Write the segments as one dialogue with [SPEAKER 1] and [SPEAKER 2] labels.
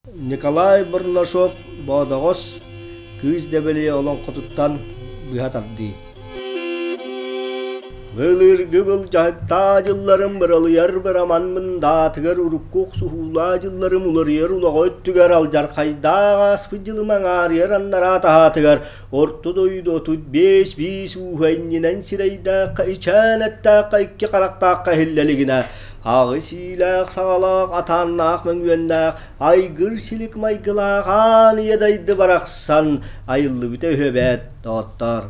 [SPEAKER 1] Николай Бурнашов Боодоҕос Кыыс Дэбэлийэ олоҥхотуттан быһа тардыы. Былыргы былдьаһыктаа дьылларым быралыйар быраман мындаатыгар урукку охсуһуулаа дьылларым уларыйар улаҕа өттүгэр алдьархайдаах ааспыт дьылым аҥаарыйар аннараа таһаатыгар орто дойду 35 биис ууһа иннинэн сирэйдээххэ ичээн эттээххэ икки харахтаахха иһиллэ илигинэ аҕыс иилээх саҕалаах атааннаах мөҥүөннээх айгыр силик майгылаах аан ийэ дайды барахсан айыллыбыта үһү эбээт доҕоттоор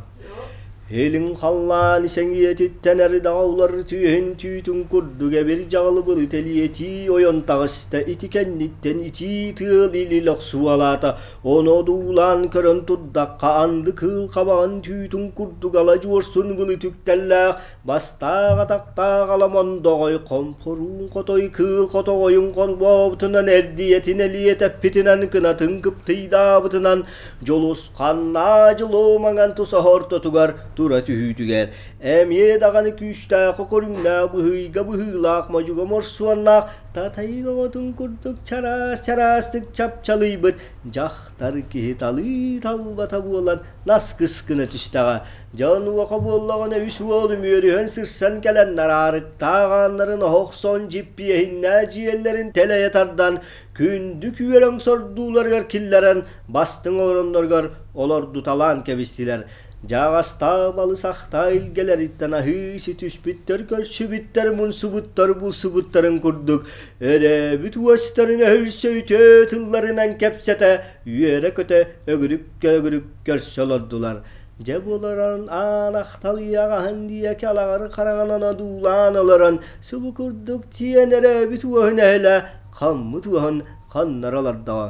[SPEAKER 1] Илин халлаан сэҥийэтиттэн эрдэҕэ улар түөһүн түүтүн курдук эбир дьаҕылыбылы тэлиэтии ойон таҕыста ити кэнниттэн итии тыал илил охсуолаата Ону одуулаан көрөн турдахха анды кыыл хабаҕын түүтүн курдук ала дьуорсун былыт үктэллээх бастаах атахтаах аламондоҕой хомпоруун хотой кыыл хотоҕойун холбообутунан эрдийэтин элиэтэппитинэн кынатын кыптыйдаабытынан дьулусханнаа дьулуу маҥан тусаһа ортотугар тура түһүүтүгэр эмиэ даҕаны күүстээх көрүҥнээх быһыйга быһыылаах модьуга морсуоннаах татайын оҕотун курдук чараас-чараастык чапчалыйбыт дьахтар киһи талыы талбата буолан наскыс гына түстэҕэ. Дьон уоха буоллаҕына үс уол үмүөрүһэн сырсан кэлэн нараарыктаах ааннарын оһохсон дьиппиэһиннээх дьиэлэрин тэлэйэ тардан күндү күөрэҥ сордууларыгар киллэрэн бастыҥ олоронноругар олордуталаан кэбистилэр. Дьааҕастаах балысахтаа илгэлэриттэн аһыы ситиспиттэр, көрсүбүттэр, мунсубуттар, булсубуттарын курдук өрөөбүт уостарын өһүлсэ үтүө тылларынан кэпсэтэ, үөрэ-көтө өгүрүк-өгүрүк көрсө олордулар. Дьэ буоларан аан ахталыйаҕаһын диэки алаҕар хараҕынан одуулаан олорон субу курдук тиэн өрөөбүт уоһун өһүлэ хаммыт уоһун ханнара олордоҕо.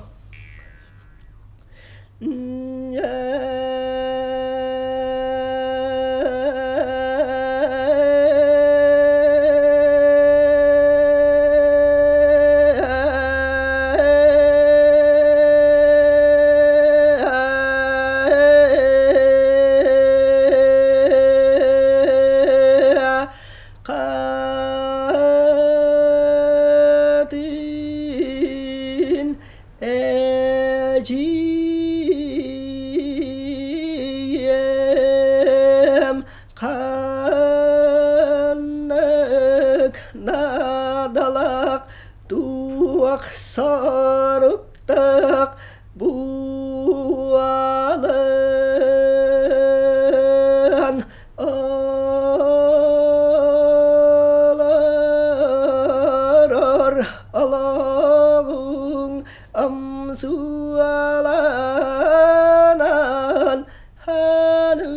[SPEAKER 1] Хатын Эдьиийим ханнык наадалаах туох соруктаах буолан олорор олоҕуҥ Амсуаланан ханы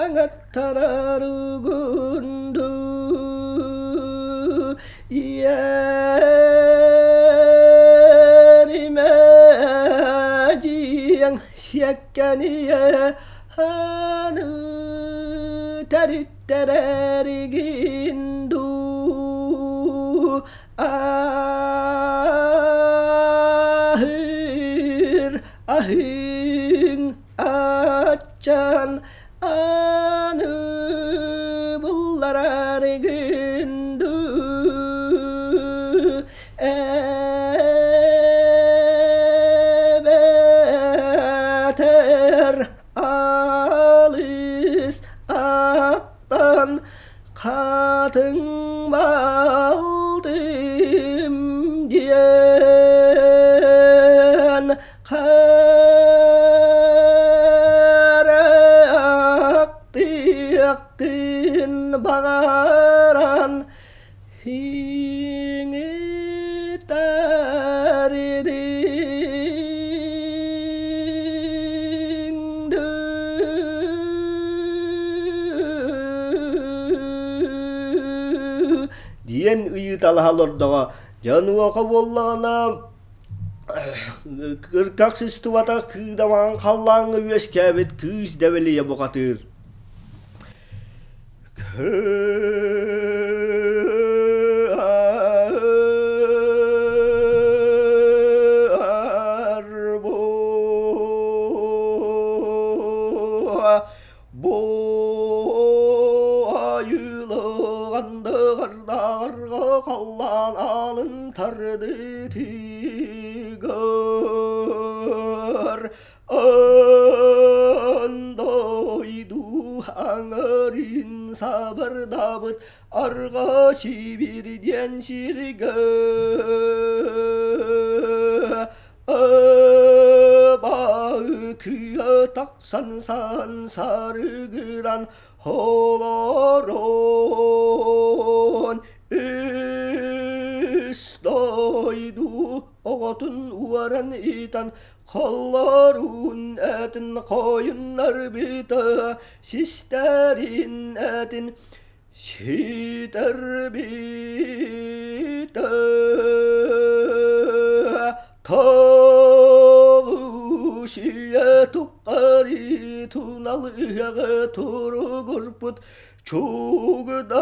[SPEAKER 1] аңаттарар угунду Иэримэ дьиэҥ сиэккэниэ ханы тэриттэрэригин дуу Аһыыр аһыыҥ аччан аны булларарыгын дуу Эбэтэр алыс аттан Хатыҥ балтым диэн харахтыахтын баҕаран Диэн ыйыталаһа олордоҕо. Дьонуоха буоллаҕына кырках сыстыбатах кыыдамаан халлааҥҥа үөскээбит кыыс дэбэлийэ бухатыыр. Бу айылыгандыгардаарга халлаан аалын тардытыгар. Андойду аҥарын сабардабыт арҕаа Сибиир диэн сиргэ Абаыкыа тахсан сарыгыран олорон үс дойду оҕотун уоран ыытан холлорун этин хойуннарбыта систэрин этин сүтэрбитэ тоҕус үйэ тухары туналыаҕы туругурбут чугудан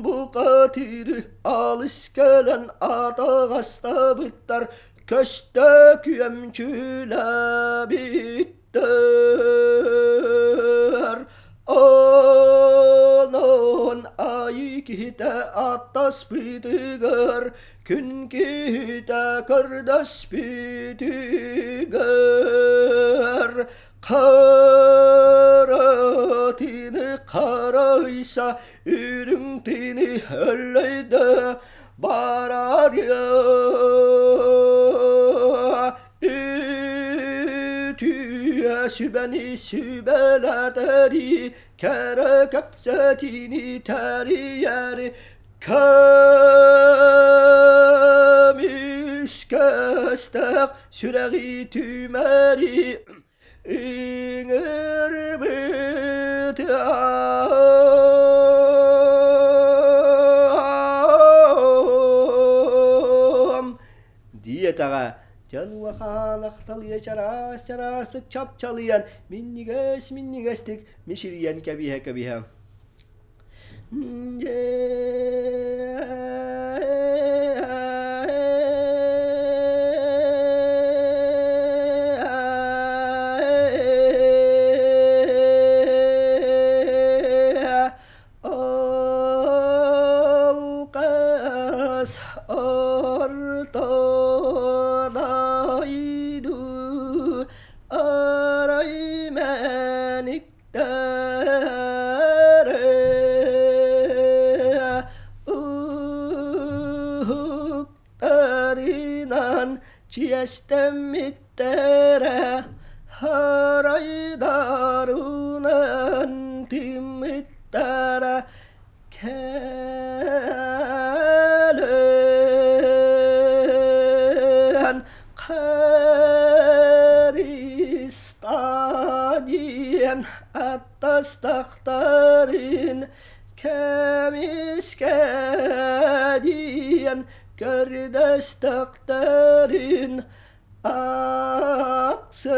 [SPEAKER 1] букатыры алыс кэлэн атаҕастабыттар көстө күөмчүлэбиттэр Онон айыы киһитэ аттаспытыгар, күн киһитэ көрдөспүтүгэр, харатыны харайса, үрүҥ тыыны өллөйдө барарыа. Үтүө сүбэни сүбэлэтэри, кэрэ кэпсэтиини тэрийэри, көмүскэстээх сүрэҕи түмэри ыҥырбыт диэтэҕэ дьон улахан ахталыйа чараас-чараастык чапчалыйан минньигэс-минньигэстик мичилийэн кэбиһэ-кэбиһэ Ол қыз орто дойду арай мэниктэрэ уһуктарынан чиэстэммиттэрэ харайдарынан тиммиттэрэ кэлэн Христа диэн аттастахтарын кэмискэ диэн көрдөстөхтөрүн ахсын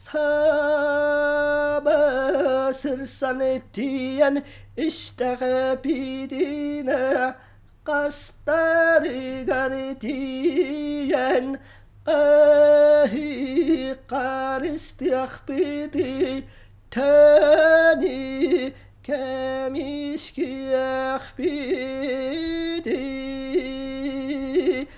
[SPEAKER 1] саба сырсан тиийэн истэҕэ бииринэ хастарыгар тиийэн харыстыахпытый төни кэмискиэхпитий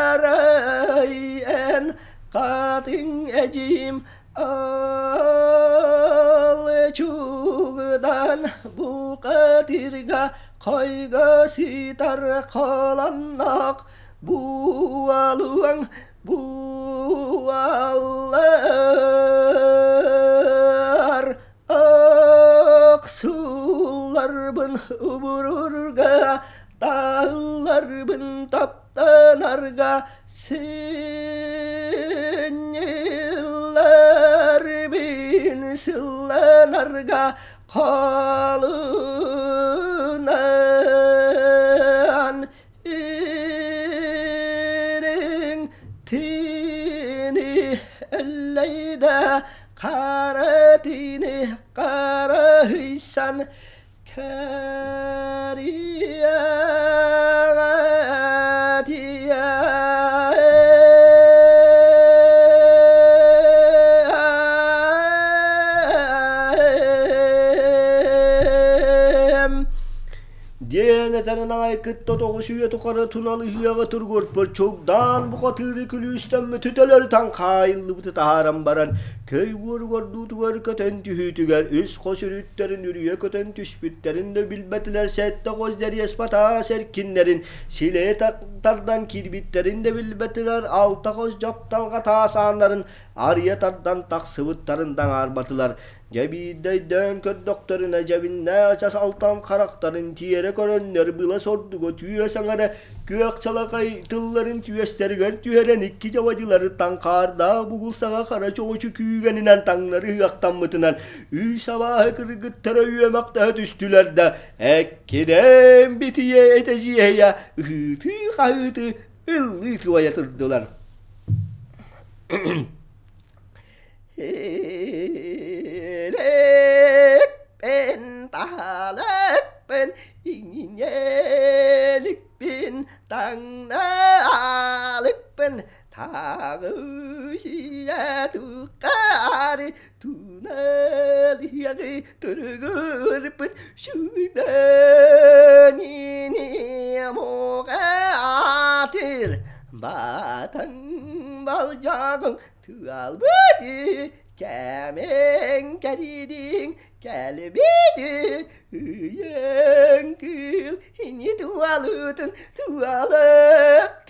[SPEAKER 1] арай эн хатыҥ эдьиим ал чугудан букатырга хойго сытар холонноох буолуоҥ буоллар охсулларбын убурурга таалларбын таптанарга сынньылларбын сылланарга холунан ириҥ тиини өллөйдө хара тиини харыйсан кэриэҕэ тиийэм. Диэн этэрин аҕай кытта тоҕус үйэ тухары туналыһыаҕы тургурпут чугдаан бухатыыры күлүүстэммит үтэлэритэн хаайыллыбыты таһааран баран көй уоругар көтөн түһүүтүгэр үс хос үрүттэрин үрүйэ көтөн түспүттэрин да билбэтилэр сэттэ хос дэриэс батаас эркиннэрин силэ тардан киирбиттэрин да билбэтилэр алта хос дьапталҕа таас ааннарын арыйа тардан тахсыбыттарын да аҥаарбатылар Дьэ биирдэ өйдөөн көрдөхтөрүнэ дьэбиннээх час алтан харахтарын тиэрэ көрөннөр была сордуга түө саҥара күөх чалакай тылларын түөстэригэр түһэрэн икки дьабадьылары таҥхаардаах бугул саҕа хара чоҕучу күүгэнинэн таҥнары ыһыахтаммытынан үс абааһы кыргыттара үөмэхтэһэ түстүлэр да эккирээн битийэ этэдьиэйэ ыһыытыы-хаһыытыы ыллыы туойа турдулар. Иликпин таһалыкпын иҥиҥэликпин таҥналыкпын тааҕы-сиэ туххаары туналыйаҕы туругурбут шүдэнини муҕаатыр батаҥ балдьаҕыҥ Тыалбыты кэмиҥ кэриидиҥ кэлбити үйэҥ кыыл ини туалытын туалыктыра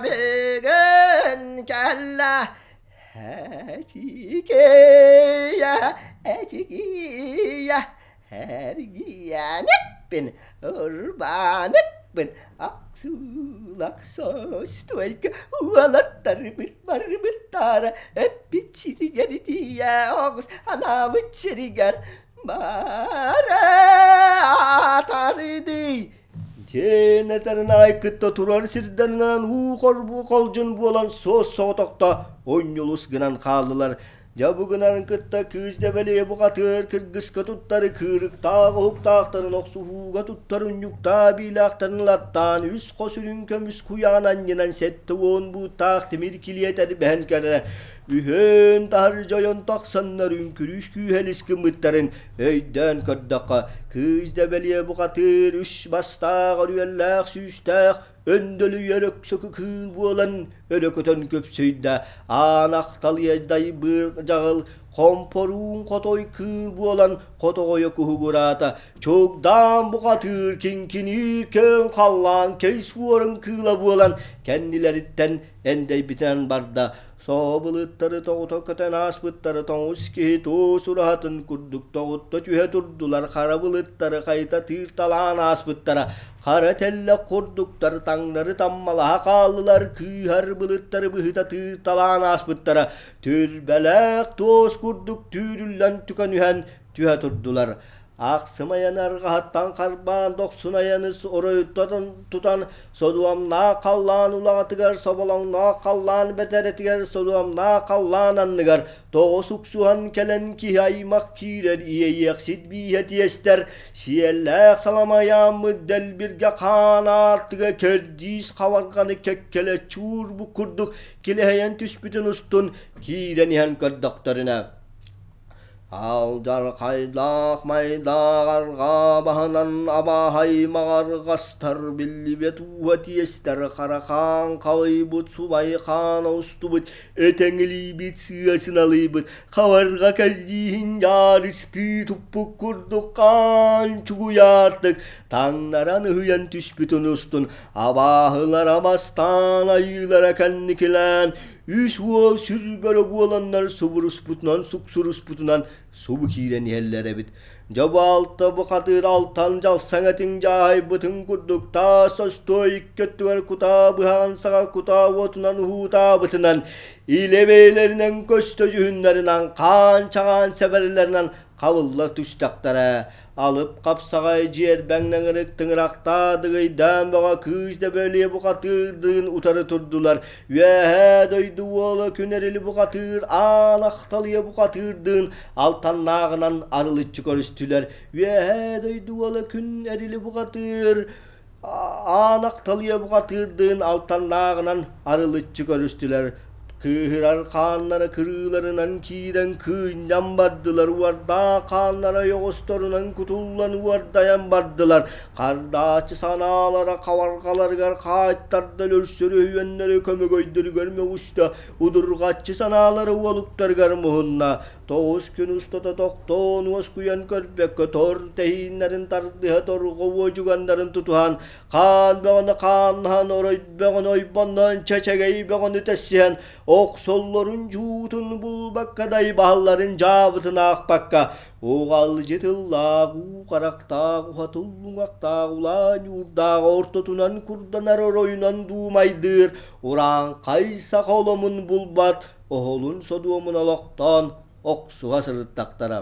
[SPEAKER 1] бүгүн кэллэ Эчикийэ, эчикийэ, эргиэниппин, урбааныкпын Аксуулак состуойка уолаттарбыт барбыттара эппит сиригэр тиийэ оҕус анаабыт сиригэр бара атардый Диэн этэрин аай кытта турар сирдэринэн уу хорбуу холдьун буолан суос соҕотохто онньулус гынан хааллылар. Дьэ бу гынарын кытта кыыс дэбэлиэ бухатыыр кыргыска туттары кыырыктаах уһуктаахтарын охсуһууга туттар унньуктаах биилээхтэрин ылаттаан үс хос үрүҥ көмүс куйаҕын анньынан 70 бууттаах тимир килиэт эрбэһэн кэлэрэ үһүөн таһырдьа ойон тахсаннар үҥкүрүүс күүһэлис гыммыттарын өйдөөн көрдөххө кыыс дэбэлиэ бухатыыр үс бастаах өрүөллээх сүүстээх Өндөлүйэр өксөкү кыыл буолан өрө көтөн көпсөйдө, аан ахталыйа дайбыыр дьаҕыл хомпоруун хотой кыыл буолан хотоҕойо куһугураата, чугдаан бухатыыр киҥкиниир көҥ халлаан кэй суорун кыыла буолан кэннилэриттэн эндэйбитинэн барда. Соо былыттары тоҕута көтөн ааспыттары тоҥус киһи туос ураһатын курдук тоҕутта түһэ турдулар, хара былыттары хайыта тыырталаан ааспыттара, хара тэллэх курдуктар таҥнары таммалаһа хааллылар, кыыһар былыттары быһыта тыырталаан ааспыттара, түрбэлээх туос курдук түүрүллэн түкөнүһэн түһэ турдулар. Ахсым айаны арҕаһыттан харбаан дохсун айаны оройуттан тутан содуомнаах халлаан улаҕатыгар соболоҥноох халлаан бэтэрэтигэр содуомнаах халлаан анныгар тоҕо суксуһан кэлэн киһи аймах киирэр иэйиэхсит бииһэ тиэстэр сиэллээх саламайааммыт дэлбиргэ хаан аартыга кэрдиис хабарҕаны кэккэлэ чуурбут курдук килэһэйэн түспүтүн устун киирэн иһэн көрдөхтөрүнэ Алдьархайдаах майдаах арҕаа баһынан абааһай маҕарҕастар биллибэт ууһа тиэстэр хара хаан халыйбыт субай хаана устубут этэҥилийбит сыасын алыйбыт хабарҕа кэлдииһин дьаарыстыы туппут курдук хаан чугуйаартык таҥнаран ыһыйан түспүтүн устун абааһылара бастаан айыылара кэнникилээн Үс уол сүр бөрө буоланнар субуруспутунан суксуруспутунан субу киирэн иһэллэр эбит. Дьэ бу алта бухатыыр алтан дьалсаҥ этиҥ дьааһайбытын курдук таас остуой икки өттүгэр кутаа быһаҕын саҕа кутаа уотунан уһуутаабытынан илэ бэйэлэринэн көстө дьүһүннэринэн хаан-чаҕаан сэбэрэлэринэн хабылла түстэхтэрэ. Алып хапсаҕай дьиэрбэҥ-нэҥирик тыҥырахтаа дыгыйдаан бөҕө кыыс дэбэлиэ бухатыырдыын утары турдулар. Үөһээ дойду уола күн эрили бухатыыр аан ахталыйа бухатыырдыын алтаннааҕынан арылыччы көрүстүлэр. Үөһээ дойду уола күн эрили бухатыыр аан ахталыйа бухатыырдыын алтаннааҕынан арылыччы көрүстүлэр. Кыыһырар хааннара кырыыларынан киирэн кыынньан бардылар, уордаах хааннара ойоҕосторунан кутуллан уордайан бардылар. Хардааччы санаалара хабарҕаларыгар хаайтарда, өлөрсөр өһүөннэрэ көмөгөйдөрүгэр мөҕүстэ, удурҕаччы санаалара уолуктарыгар муһунна. Тоҕус күн устата тохтоон уоскуйан көрбөккө тор тэһииннэрин тардыһа торҕо уодьуганнарын тутуһан хаан бөҕөнү хааннаһан орой бөҕөнү ойбонноон чэчэгэй бөҕөнү тэссиһэн охсоллорун дьуутун булбакка дайбаһалларын дьаабытын аахпакка уҕалдьы тыллаах уу харахтаах уһатыллуҥахтаах улаан ньуурдаах ортотунан курданар оройунан дуумайдыыр урааҥхай саха оломун булбат оһолун содуомун олохтоон охсуһа сырыттахтара.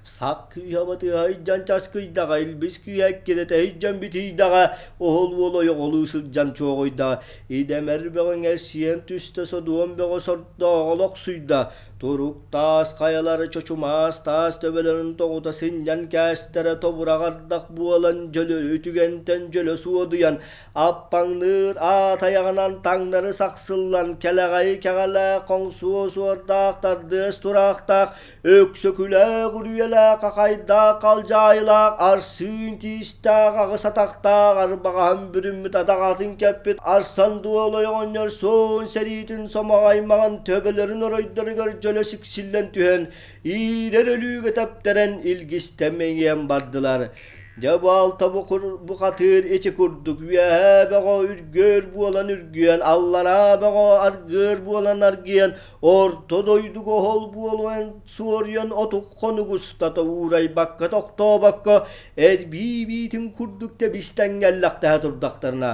[SPEAKER 1] Сак кыыһа батыһа ыйдьан часкыйдаҕа, илбис кыыһа эккирэтэ ыйдьан битийдэҕэ, оһол уол ойоҕолуу сылдьан чуоҕуйда, идэмэр бөҕөҥ сиэн түстэ, содуом бөҕө сордооҕо олохсуйда, турук таас хайалары чочумаас таас төбөлөрүн тоҕута сынньан кээстэрэ тобураҕардах буолан дьөлө үтүгэнтэн дьөлө суодуйан Аппаҥныыр аат айаҕынан таҥнары сахсыллан, кэлэҕэйи кэҕэлээх, хоҥсуо суордаах, тардыас тураахтаах, өксөкүлээх үрүйэлээх, хахайдаах, халдьаайылаах, арсыын тиистээх, аҕыс атахтаах, арбаҕаһын бүрүммүт адаҕатын кэппит арсан дуолай оҕонньор суон сэриитин сомоҕо аймаҕын төбөлөрүн оройдоругар дьөлө сиксиллэн түһэн, иирэр өлүүгэ тэптэрэн илгистэн мэҥиэн бардылар. Дьэ бу алта бухатыыр ити курдук үөһээ бөҕө үргүөр буолан үргүйэн, аллараа бөҕө аргыар буолан аргыйан, орто дойдуга оһол буолуон суоруйан отук хонук устата уурайбакка тохтообокко эрбии биитин курдук тэбистэҥҥэллэхтэһэ турдахтарына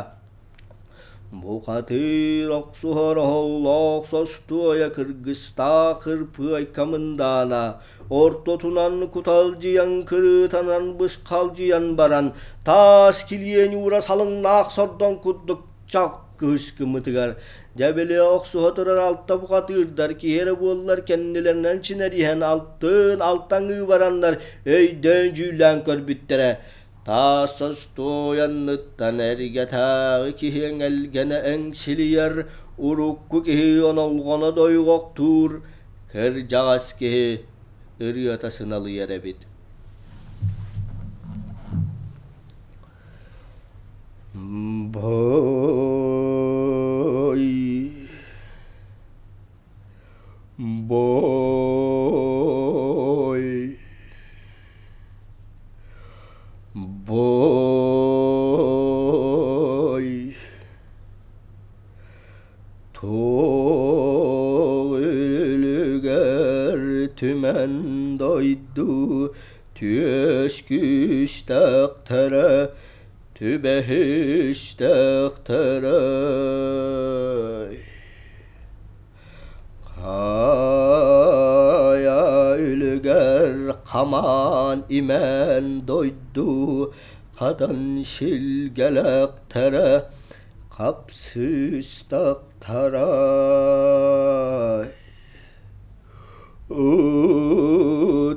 [SPEAKER 1] Бухатыыр охсуһар оһоллоох состуойа кыргыстаах кырпыайка мындаана, ортотунан куталдьыйан кырыытанан бысхалдьыйан баран, таас килиэн уура салыҥнаах сордоҥ курдук чах кыыс гыммытыгар, дьэ били охсуһа турар алта бухатыырдар киһи эрэ буоллар кэннилэринэн чинэриһэн алтын алтаҥыы бараннар өйдөөн-дьүүллээн көрбүттэрэ Таас остуойанныттан эргэтээҕи киһи эҥэлгэнэ эҥсилийэр, урукку киһи онолҕоно дойҕохтуур, кырдьаҕас киһи ырыата сыналыйар эбит. Бой Бой Бой Туох үлүгэр түмэн дойду түөс күүстээхтэрэ түбэһистэхтэрэ Хайа үлүгэр хамаан имээн дойду хатан силгэлэхтэрэ хапсыстахтара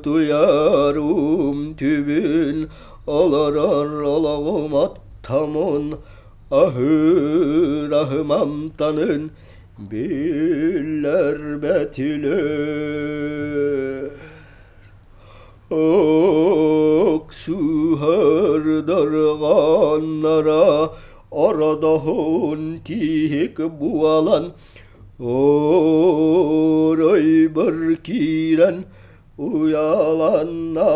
[SPEAKER 1] Утуйарым түбүн олорор олоҕум оттомун аһыыр аһым амтанын биллэрбэтилэр Уксуһар дарҕаннара ородоһун тииһик буолан оройбор киирэн уйаланна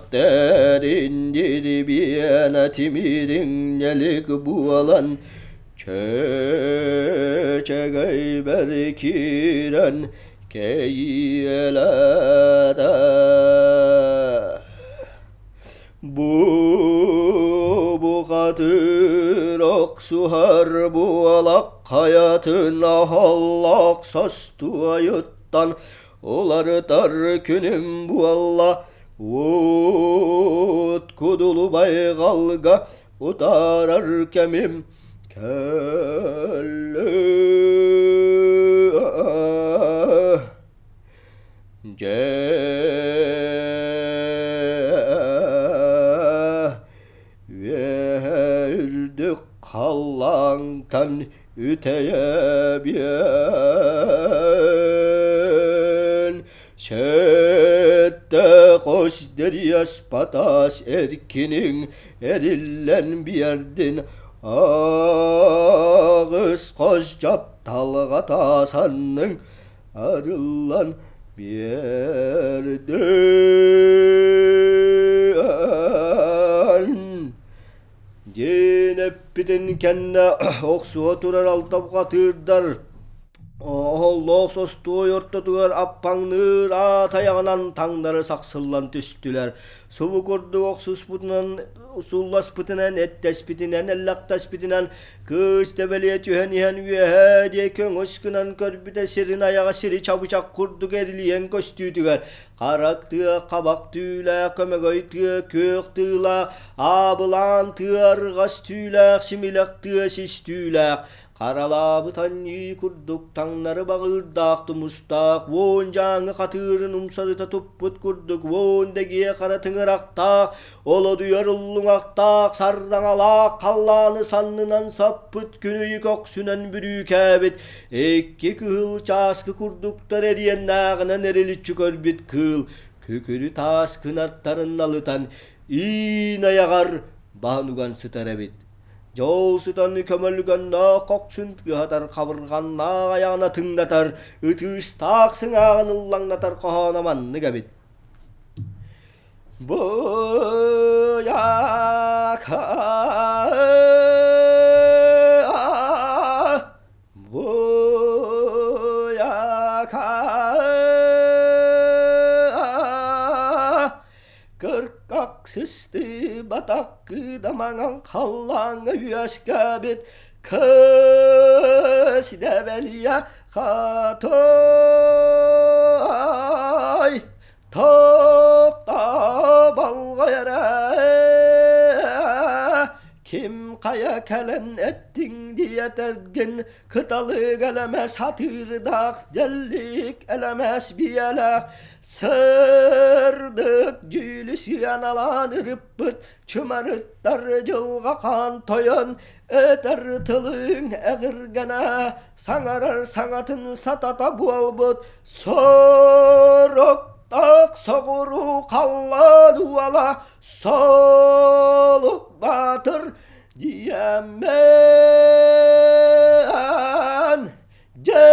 [SPEAKER 1] Тилэхтэрин дирбиэнэ тимириҥнэлик буолан чэчэгэйбэр киирэн кэйиэлээтэ. Бу бухатыыр охсуһар буолак хайатын аһаллаах состуойуттан уларытар күнүм буолла уут кудулу байҕалга утаарар кэмим кэллэ. Дьэ үөһэ Тыаттан үтэйэбиэн Сэттэ хос дэриэс батаас эркиниҥ эриллэн биэрдин Аҕыс хос дьапталҕа таасанныҥ арыллан биэрдин. Диэн эппитин кэннэ охсуһа турар алтабҕатыырдар оһоллоох состуой ортотугар аппаҥныыр аат айаҕынан таҥнары сахсыллан түстүлэр. Субу курдук охсуспутунан, сулласпытынан, эттэспитинэн, эллэхтэспитинэн кыыс тэбэлиэ түһэн иһэн үөһээ диэки өҥөс гынан көрбүтэ сирин айаҕа сири чабычах курдук эрилийэн көстүүтүгэр Харак тыа, хабах түүлээх, көмөгөй тыа, күөх тыылаах, аабылаан тыа, арҕас түүлээх, симилэх тыа, сис түүлээх, харалаабыт анньыы курдук таҥнары баҕыырдаах тумустаах, уон дьааҥы хатыырын умсарыта туппут курдук уон дэгиэ хара тыҥырахтаах, олодуйар уллуҥахтаах, сардаҥалаах халлааны саннынан саппыт күнүйү көхсүнэн бүрүүкээбит Икки кыһыл чааскы курдуктар эриэннээҕинэн эриличчи көрбүт кыыл күкүрү таас кынаттарын налытан иин айаҕар баһын уган сытар эбит. Дьол сытан көмөлгөннөөх кохсун тыаһатар хабырҕаннаах айаҕына тыҥнатар, ытыыстаах сыҥааҕын ыллаҥнатар хоһооно маннык эбит. Быйака Быйака Кыркак сыстыбатах кыдамаҥан халлааҥҥа үөскээбит кыс дэбэлийэ хатой Тохтоболго эрэ ким хайа кэлэн эттиҥ диэтэргин кыталык элэмэс хатыырдаах дьэллик элэмэс биэлээх сырдык дьүүлү сыаналаан ырыппыт чымарыттар дьылҕа хаан тойон этэр тылыҥ эҕиргэнэ саҥарар саҥатын сатата буолбут соруктаах соҕуруу халлаан уола Солук Баатыр диэммэн дьэ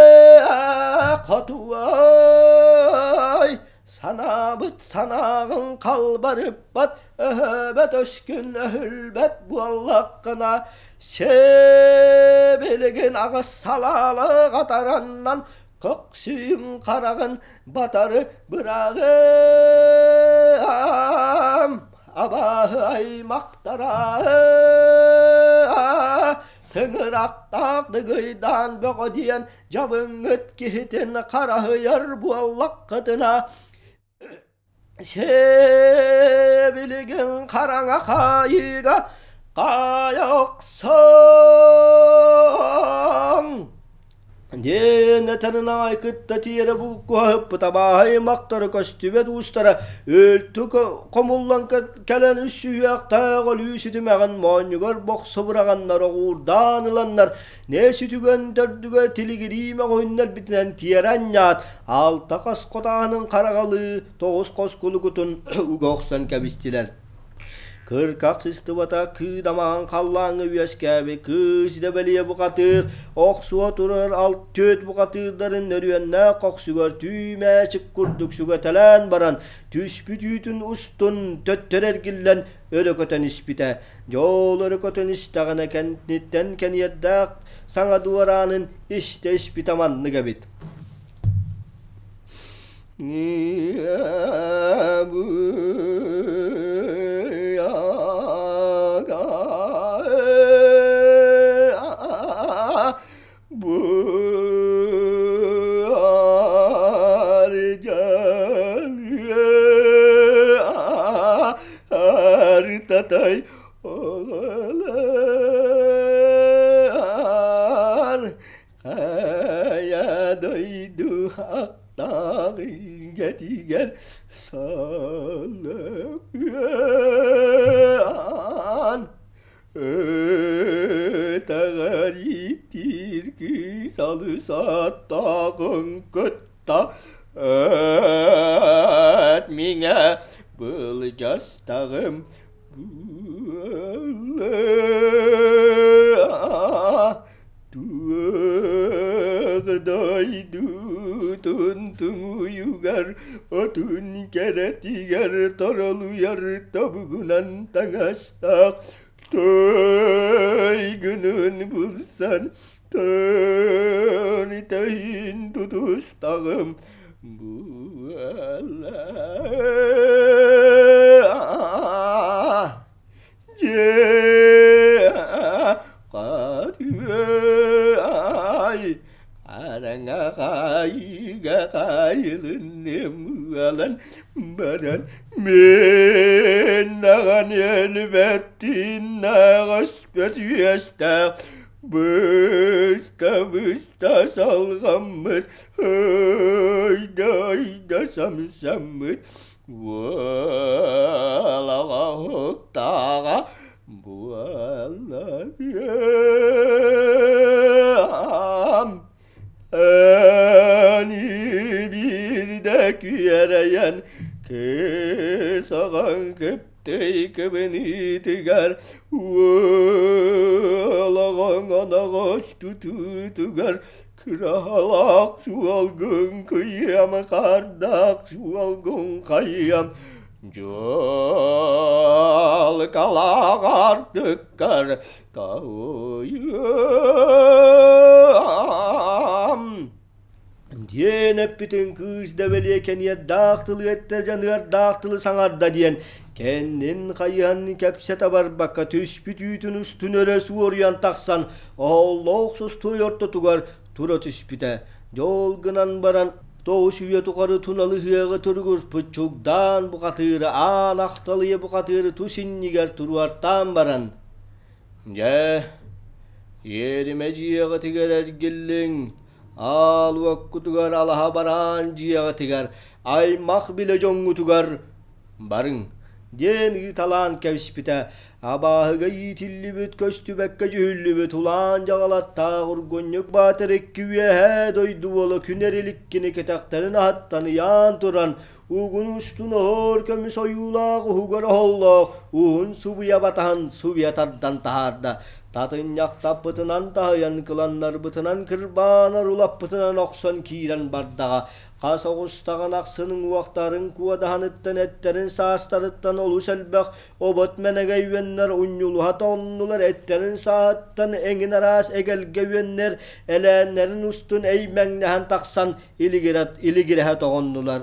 [SPEAKER 1] хотуой Санаабыт санааҕын халбарыппат, өһөөбөт өскүн өһүлбэт буоллаххына, сибилигин аҕыс салаалаах атараннан көхсүйүҥ хараҕын батары быраҕыам, абааһы аймахтара тыҥырахтаах дыгыйдаан бөҕө диэн дьабыҥҥыт киһитин хараһыйар буоллаххытына сибилигин хараҥа хаайыыга хаайа охсоҥ Диэн этэрин аҕай кытта тиэрэ булкуһа табааһай мактары көстүбэт уустара өлтү хомуллан кэлэн үс сүһүөхтээх өлүү сүтүмэҕин моонньугар бохсо быраҕаннар оҕуурдаан ыланнар Нэ сүтүгэн төрдүгэр тилигирии мөҕүһүннэрбитинэн тиэрэ анньаат, алта хос хотааһынын хараҕалыы тоҕус хос кулукутун уга охсон кэбистилэр. Кырках сыстыбата кыыдамаҕын халлааҥҥа үөскээбит кыыс дэбэлийэ бухатыыр, охсуо турар алт түөрт бухатыырдарын нөрүөннээх кохсугар түүмээчик курдук сүгэтэлээн баран, түспүт үүтүн устун төттөрү эргиллэн өрө көтөн испитэ. Дьол өрө көтөн истэҕинэ кэнниттэн кэниэрдээх саҥа дуораанын истэ испитэ маннык эбит. Татай оҕолор хайа дойду аттаах илгэтигэр салыан. Ытаҕар ииттиир кыыс алыс аттааҕын кытта Эт миҥэ былдьастаҕым буолла Туох дойдутун туҥуйугар отун кэрэтигэр торолуйар тобугунан таҥастаах Тойгунун булсан төнүтөйүн тутустаҕым буолла Дьиэ хатыай араҥа хаайыыга хаайылынным ыалан баран мин даҕаны өлбөттүн аҕаспат үөстээх быста-быста салҕаммыт ойда-ойда самсаммыт Уолаҕа уһуктааҕа буолларыам Ани биирдэ күөрэйэн кыыс оҕоҥ кыптый кыбыныытыгар уол оҕоҥ оноҕос тутуутугар Кыраһалаах суолгун кыйыам, хардаах суолгун хайыам, дьуолкалаах артыккар тауйуом диэн эппитин кыыс дэбэлиэ кэниэрдээх тылы эттэ дьаныардаах тылы саҥарда диэн кэннин хайыһан кэпсэтэ барбакка түспүт үүтүн устун өрө суоруйан тахсан оһоллоох состуой ортотугар тура түспүтэ. Дьол гынан баран тоҕус үйэ тухары туналыһыаҕы туругурпут чугдаан бухатыыры аан ахталыйа бухатыыры тус иннигэр туруортаан баран «Дьэ, иэримэ дьиэҕитигэр эргиллиҥ, аал уоккутугар алаһа бараан дьиэҕитигэр, аймах билэ дьоҥҥутугар барыҥ» диэн ыыталаан кэбиспитэ. Абааһыга иитиллибит, көстүбэккэ дьүһүллүбүт улаан дьаҕалаттаах ургунньук баатыр икки үөһээ дойду уола күн эриликкини кэтэхтэрин аһаттан ыйаан туран, угун устун оһор көмүс ойуулаах уһугар оһоллоох уһун субуйа батаһан субуйа тардан таһаарда. Татынньахтаппытынан таһыйан, кыланнарбытынан кырбаан арулаппытынан охсон киирэн бардаҕа. Хас оҕустаҕын ахсын уҥуохтарын куодаһаныттан эттэрин саастарыттан олус элбэх обот мэнэгэй үөннэр унньулуһа тоҥнулар эттэрин сааһыттан эҥин араас эгэлгэ үөннэр элээннэрин устун эймэҥнэһэн тахсан илигирэһэ тоҕоннулар.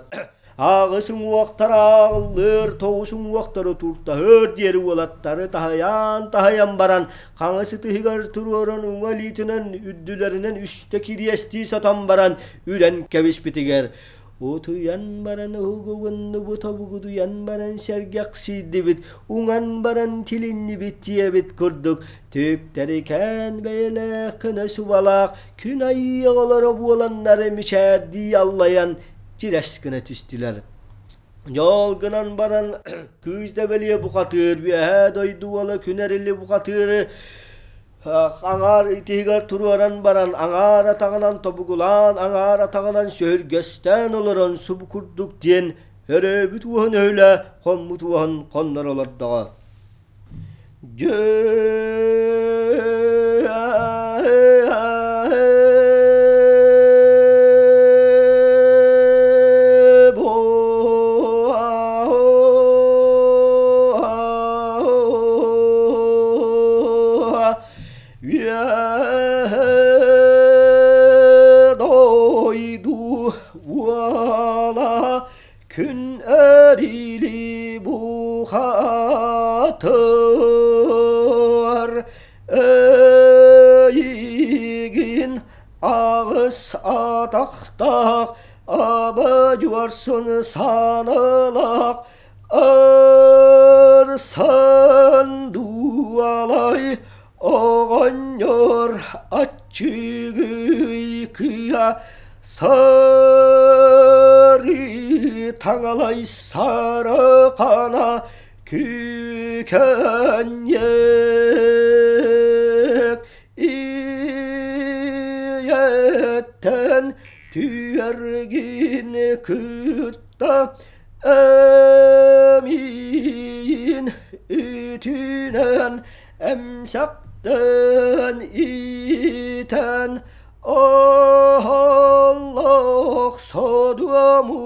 [SPEAKER 1] Аҕыс уҥуохтар ааҕыллыыр, тоҕус уҥуохтары туртаһыыр диэри уолаттары таһыйан-таһыйан баран, хаҥас ытыһыгар туруоран уҥа илиитинэн үрдүлэринэн үстэ кириэстии сотон баран үрэн кэбиспитигэр утуйан баран уһугуннубут обугудуйан баран сэргэхсийдибит уҥан баран тилиннибит диэбит курдук түптэрикээн бэйэлээх көнө субалаах күн айыы оҕолоро буоланнары мичээрдии аллайан чирэс гына түстүлэр. Дьол гынан баран кыыс да бэлиэ бухатыыр үөһээ дойду уола күн эрили бухатыыры аҥаар итиһигэр туруоран баран аҥаар атаҕынан тобугулаан аҥаар атаҕынан сөһүргэстээн олорон субу курдук диэн өрөөбүт уоһун өһүлэ хоммут уоһун хонноро олордоҕо. Дьэ Дойду уола күн эрили бухатыр эйигин аҕыс атахтаах абадьуарсын саналаах Ырсан дуалай оҕонньор аччыгый кыа сары таҥалай сарыкана күүкэнньэ. Түөргин кытта эмиин үтүнэн эмсэхтэн иитэн олох содуому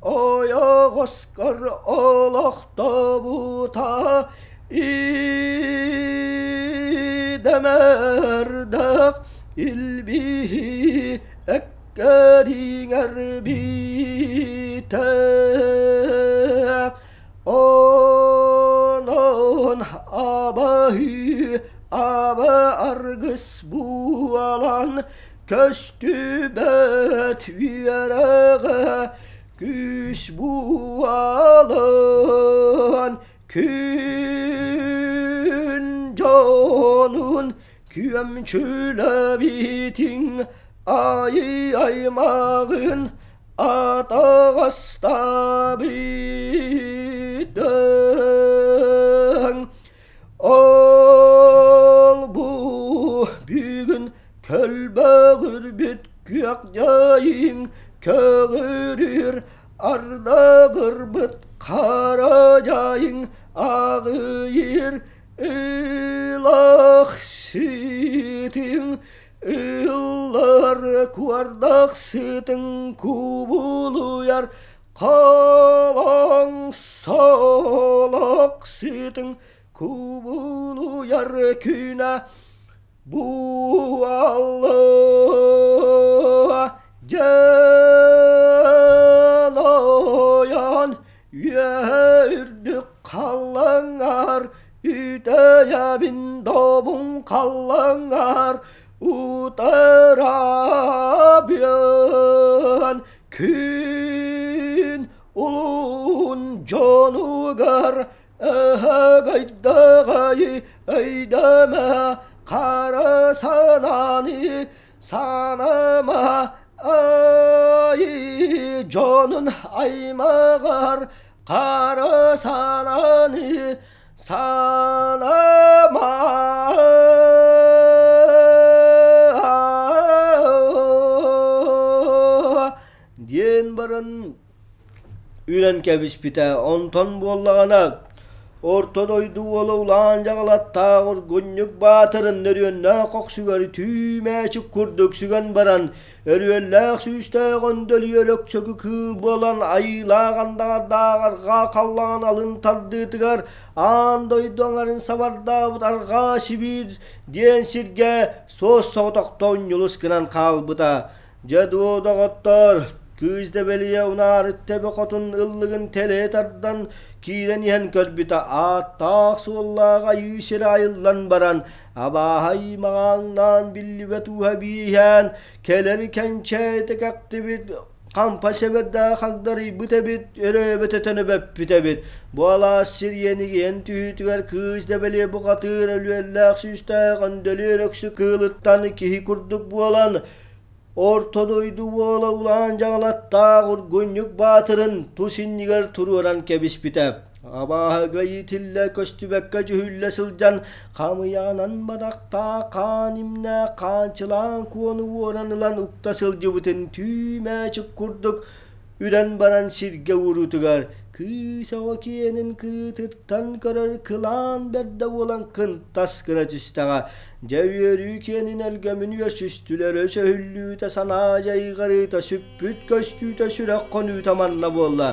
[SPEAKER 1] ойоҕоскор олохтобута идэмэрдэх илбиһи эккэриҥэр биитэ онон абаһыы аба аргыс буолан көстүбэт үөрэҕэ күүс буолан күн дьонун күөмчүлэбитиҥ айыы аймаҕын атаҕастаабытыҥ Ол бу бүгүн көлбөҕүрбүт күөх дьайыҥ көҕүрүр ардагырбыт хара дьайыҥ аҕыйыр ылах сытыҥ ыллар куордах сытыҥ кубулуйар Халаҥ солох сытыҥ кубулуйар күнэ буолла дьэн ойон үөрдүк халлаҥар үтэйэбин добун халлаҥар утарабыан Күн улуун дьонугар өһөгөйдөҕөй өйдөмө хара санааны санама ай дьонун аймаҕар хара санааны санама диэн баран үрэн кэбиспитэ. Онтон буоллаҕына Орто дойду уола улаан дьаҕалаттаах Ургунньук Баатырын нөрүөннээх көхсүгэр түү мээчик курдук сүгэн баран, өрүөллээх сүүстээх өндөлүйэр өксөкү кыыл буолан айыылаах андаҕардаах арҕаа халлаан алын тардыытыгар аан дойду аҥарын сабардаабыт Арҕаа Сибиир диэн сиргэ суос-соҕотохто унньулус гынан хаалбыта. Дьэ дуо, доҕоттоор, кыыс Дэбэлийэ унаарыт тэбэ хотун ыллыгын тэлэйэ тардан киирэн иһэн көрбүтэ ааттаах-суоллаах айыы сирэ айыллан баран, абааһы маҕааҥнаан биллибэт ууһа бииһээн, кэлэр кэнчээтэ кэхтибит хампа сэбэрдээх хагдарыйбыт эбит, өрөөбөт өтөнөбөппүт эбит. Бу алаас сир иэнигийэн түһүүтүгэр кыыс Дэбэлийэ бухатыыр өлүөллээх сүүстээх өндөлүөр өксү кыылыттан киһи курдук буолан, Орто дойду уола улаан дьаҕалаттаах Ургунньук Баатырын тус иннигэр туруоран кэбиспитэ. Абааһыга иитиллэ көстүбэккэ дьүһүллэ сылдьан, хамыйаҕынан бадахтаах хаан имнээх хаанчылаан куону уоран ылан укта сылдьыбытын түү мээчик курдук үрэн баран сиргэ уурутугар кыыс оҕо киэнин кырыытыттан көрөр кылаан бэрдэ буолан кынтас гына түстэҕэ. Дьэ үөрүү киэнин өлгөмүн үөсүстүлэр өсөһүллүүтэ санаа дьайҕарыыта сүппүт көстүүтэ сүрэх хонуута манна буолла.